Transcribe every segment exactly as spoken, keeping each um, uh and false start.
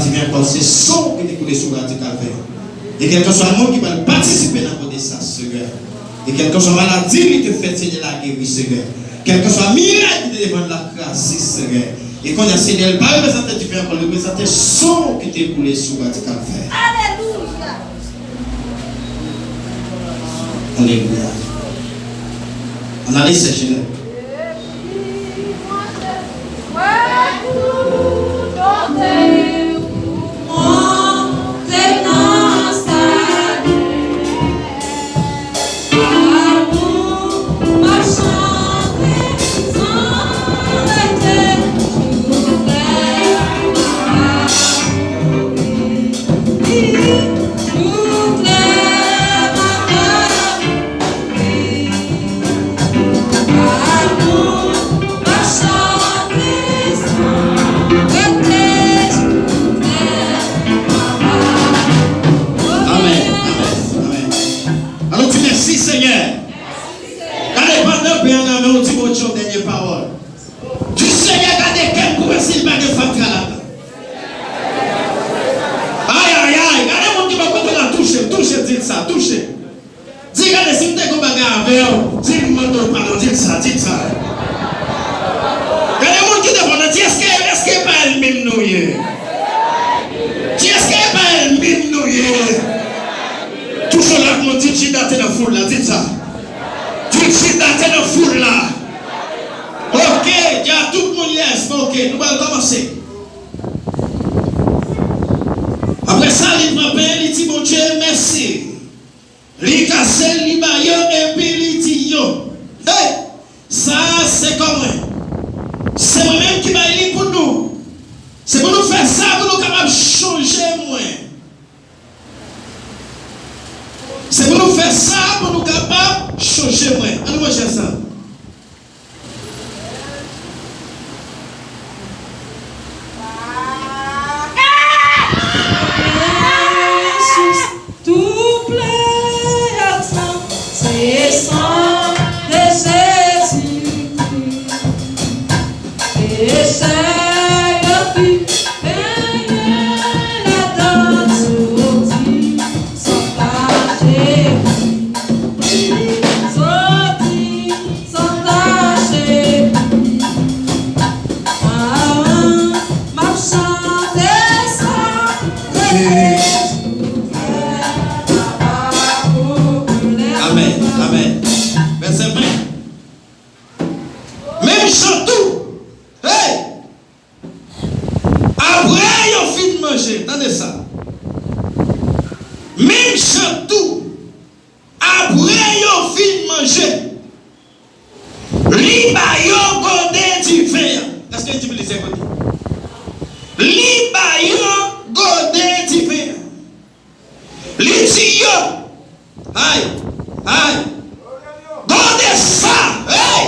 Divin ankò, se san w ki te koule sou radikal fè yo. E kèlkanswa moun ki pral patisipe nan kote sa, Senyè. E kèlkanswa maladi li te fè, Senyè, la geri, Senyè. Kèlkanswa miray ki te devan l la kraze, Senyè. E kounye a, Senyè, li pa reprezante diven ankò, li reprezante san ki te koule sou radikal fè. Alelouya! Alelouya! Ann ale, Senyè. Amèn, amèn, amèn. Ann nou di mèsi, Senyè. Gade, pandan pen an nan men w, di Bondye yon dènye pawòl. Di, Senyè, gade kè m pou wè si l pa gen fatra ladan. Ay, ay, ay. Gade moun ki bò kote w la, touche l, touche l, di l sa, touche l. Di, gade, si m te gen yon bagay avè w, di m mande w padon, di l sa, di l sa. Gade moun ki devan w la, di, èske, èske e pa ènmi m nou ye? Di, èske e pa ènmi m nou ye? Touche lòt moun, di, Jida te nan foul la, di l sa. Di, Jida te nan foul la. Oke, di a tout moun, yes, oke, nou pral kòmanse. Apre sa, li pran pen, li di Bondye mèsi. Li kase l, li ba yo, epi li di yo, hey, sa a se kò mwen. Se mwen menm ki bay li pou nou. Se pou nou fè sa pou nou kapab chonje mwen. Se pou nou fè sa pou nou kapab chonje mwen. Ann nou manje ansanm. Tout plè atann, se san de Jezikri. Peche yo pi benyen ladan soti san tache. Soti san tache. M ap chante sa. Amèn, amèn. Vèsè ven. Menm jan tou, hey! Apre yo fin manje, tande sa. Menm jan tou, apre yo fin manje, li ba yo gode diven an. Èske li di plizyè kote? Li ba yo gode diven an. Li di yo, ay, ay, gode sa, hey!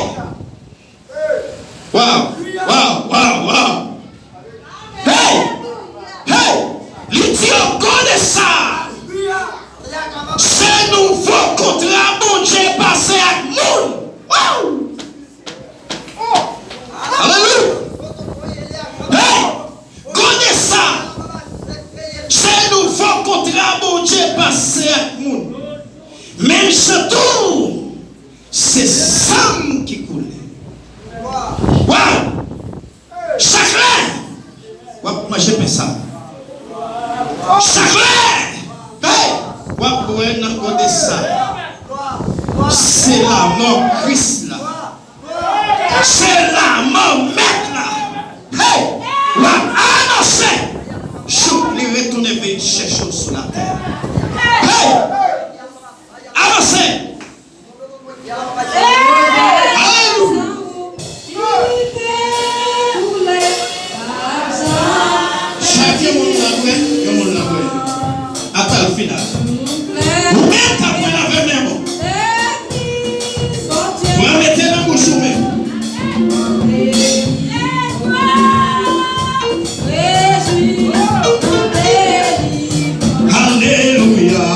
Waw, waw, waw, waw. Hey! Hey! Li di yo, gade sa! Se nouvo kontra Bondye pase ak moun! Waw! Alelouya! Hey! Gade sa! Se nouvo kontra Bondye pase ak moun. Menm jan tou, se san m ki koule. Waw! Chak lè w ap manje pen sa, chak lè, hey, w ap bwè nan gode sa, se lanmò Kris la. Se lanmò Mèt la. Hey! W ap anonse jouk li retounen vin chèche w sou latè. Hey! Avanse! Alelouya! Chak yon moun la bwè, yon moun la bwè. Apèl final. Ou menm k ap pran lave men w. Pran mete nan bouch ou menm. Alelouya.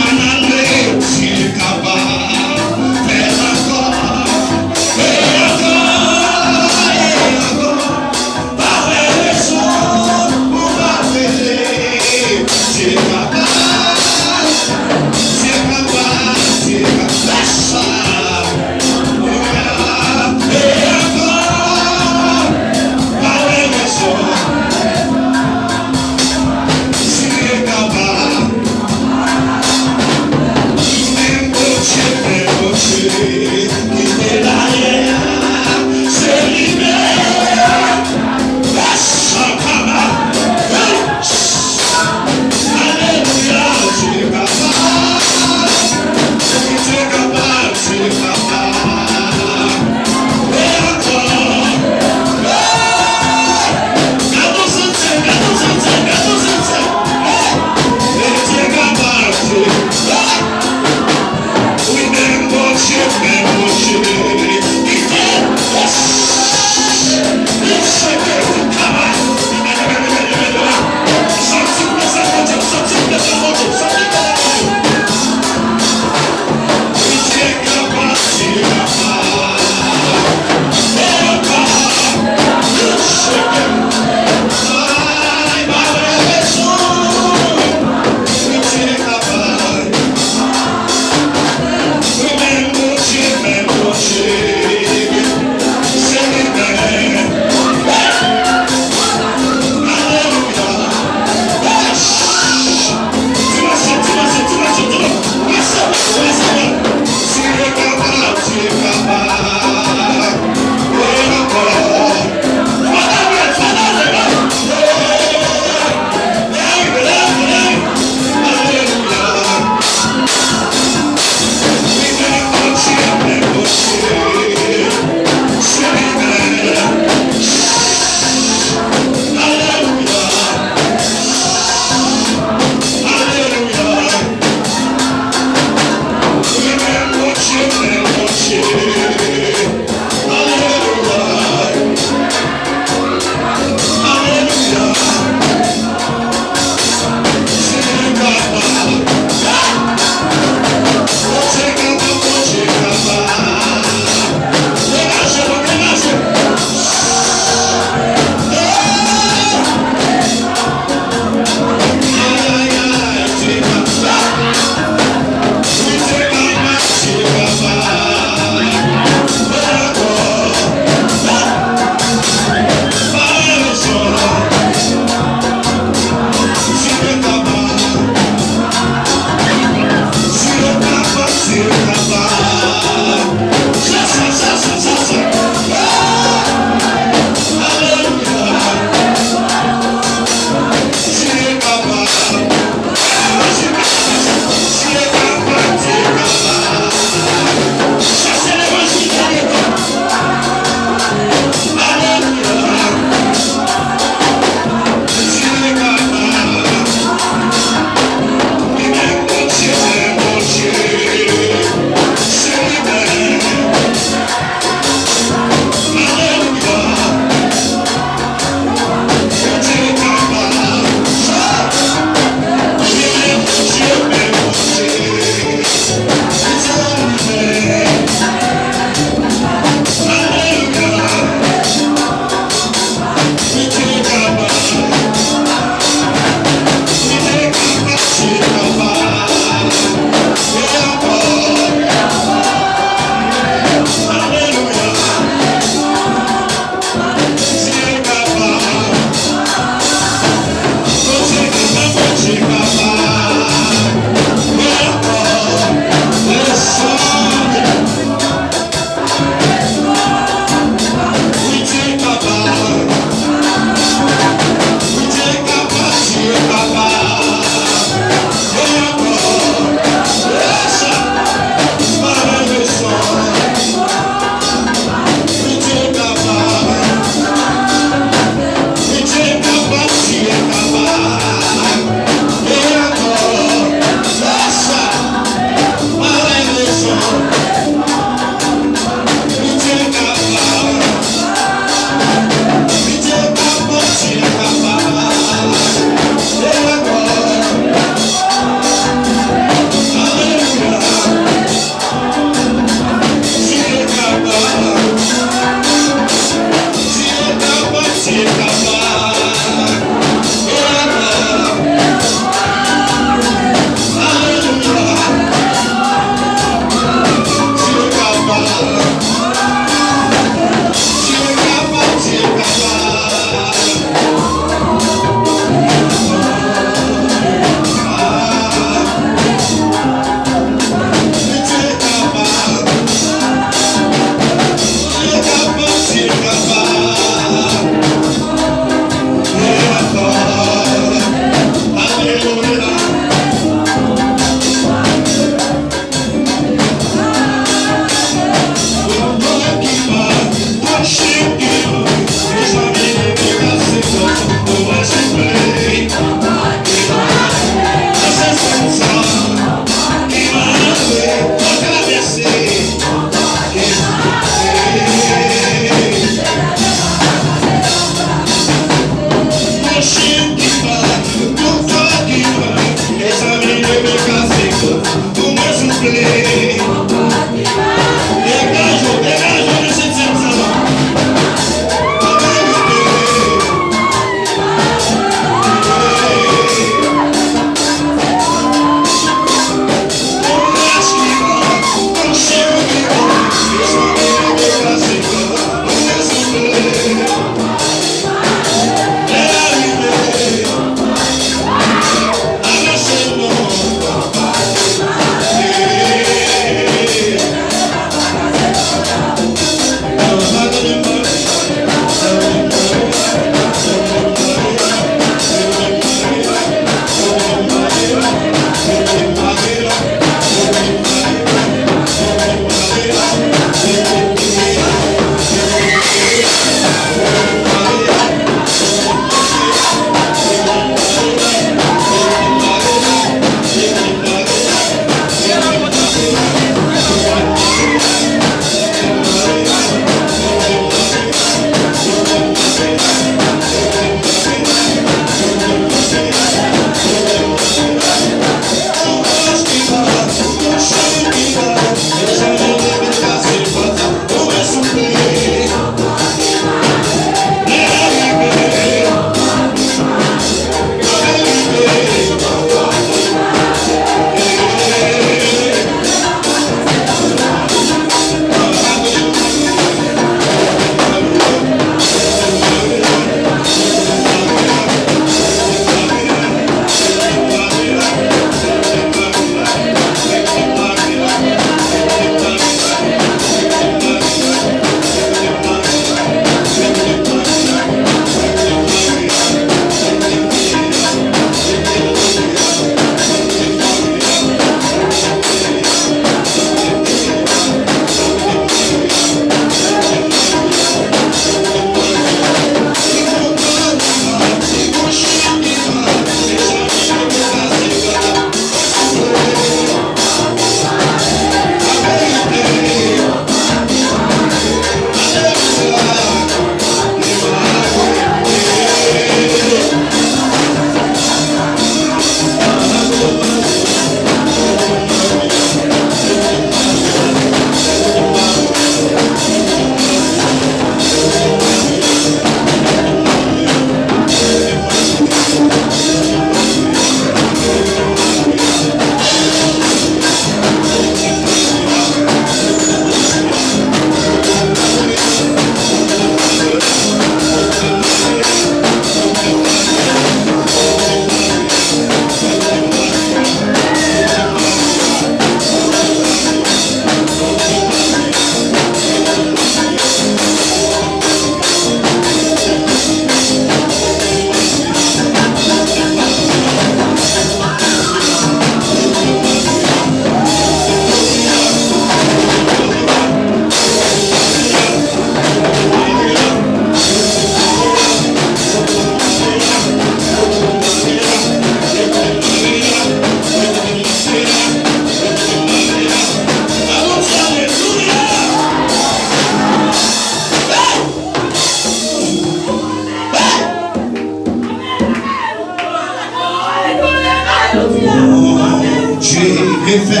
Bondye fè.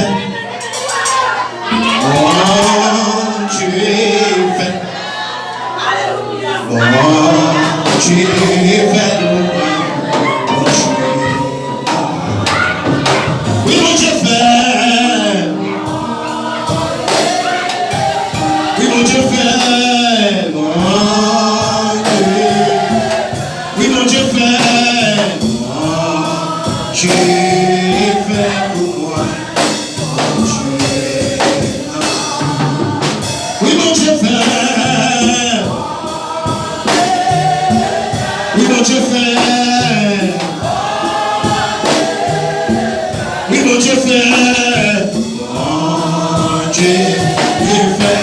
Bondye fè. Bondye fè pou mwen. Bondye. Wi, Bondye fè. Wi, Bondye fè. Bondye. Wi, Bondye fè. Bondye fè pou mwen. Bondye. Wi, Bondye fè. Wi, Bondye fè. Wi, Bondye fè. Bondye fè.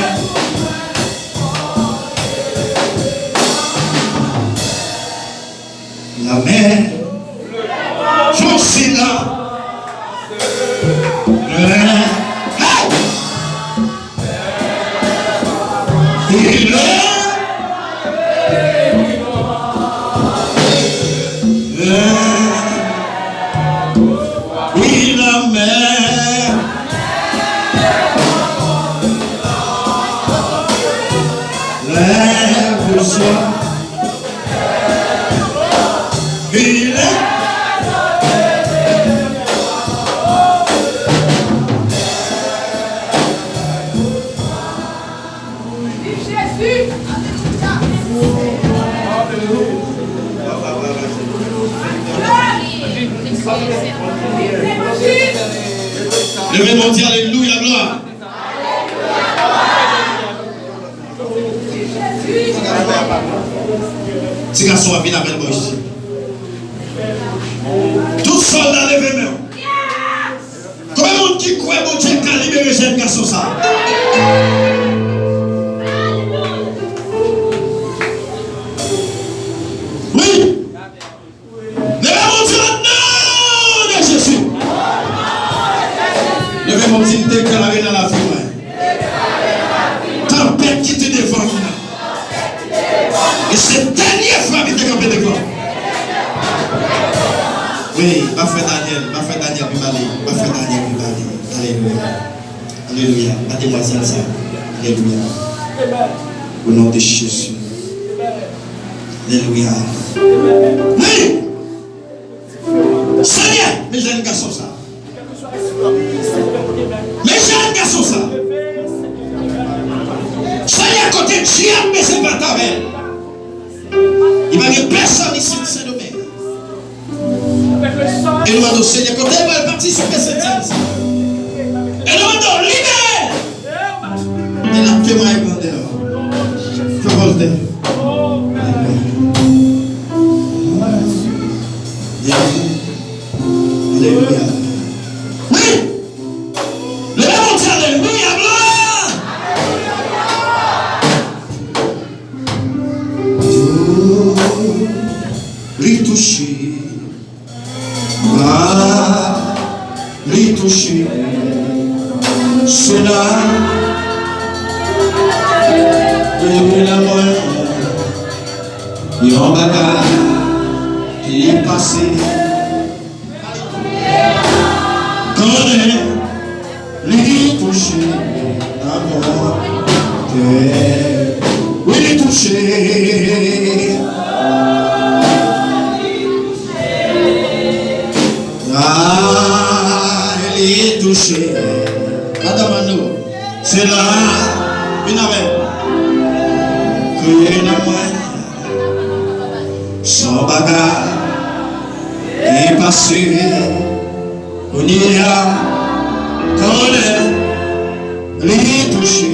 Lanmè. Fòs la. Hey! Wi, lanmè. Wi, lanmè. Lè pou swa. Wi, lanmè. Viv Jezi! Alelouya! Leve men w, di alelouya, glwa. Ti gason an, vin avè l bò isit. Tout sòlda, leve men w. Konbyen moun ki kwè Bondye ka libere jèn gason sa a? Wi. Leve men w, di, o non de Jezi. Leve men w, di, m deklare nan lavi mwen. Tanpèt ki te devan m nan. E se dènye fwa li te kanpe devan. Wi, pa frè Daniel, pa frè Daniel pi pale, pa frè Daniel pi pale. Alelouya. Alelouya. Pa demwazèl sa. Alelouya. O non de Jezi. Alelouya. Wi! Senyè, men jèn gason sa. Men jèn gason sa. Senyè, kote dyab bezwen bat avè l. Li pa gen pèsòn isit Sendomeng. E nou mande w, Senyè, kote l pral patisipe sèt sèn sa. E nou mande w, libere l. E l ap temwaye grandè w. Fè pòz dèyè. Alelouya. Wi. Leve men w, di alelouya, glwa. Li touche. Ah, li touche. Se la. Epi la mwen. Yon bagay ki pase. Konnen li touche nan mwen. Wi, li touche. Ah, li touche. Madanm an nou, se la, vin avè m. Kriye nan mwen. Son bagay ki pase. Kounye a, konnen li touche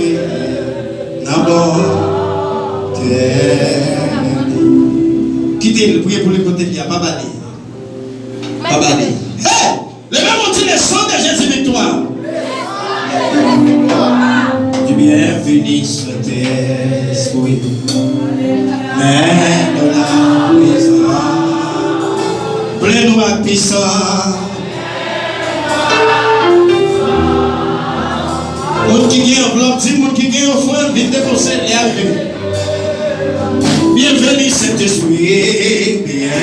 nan bò tè. Kite l, priye pou li kote li a, pa ba li. Pa ba li. Hey! Leve men w, di, le sang de Jésus, victoire. Di, bienvenue, Saint-Esprit. Men nou la prezan. Plen nou ak pisans. Moun ki gen anvlòp, di moun ki gen ofrann, vin depoze l, li a rive. Bienvenue, Saint-Esprit. Bienvenue.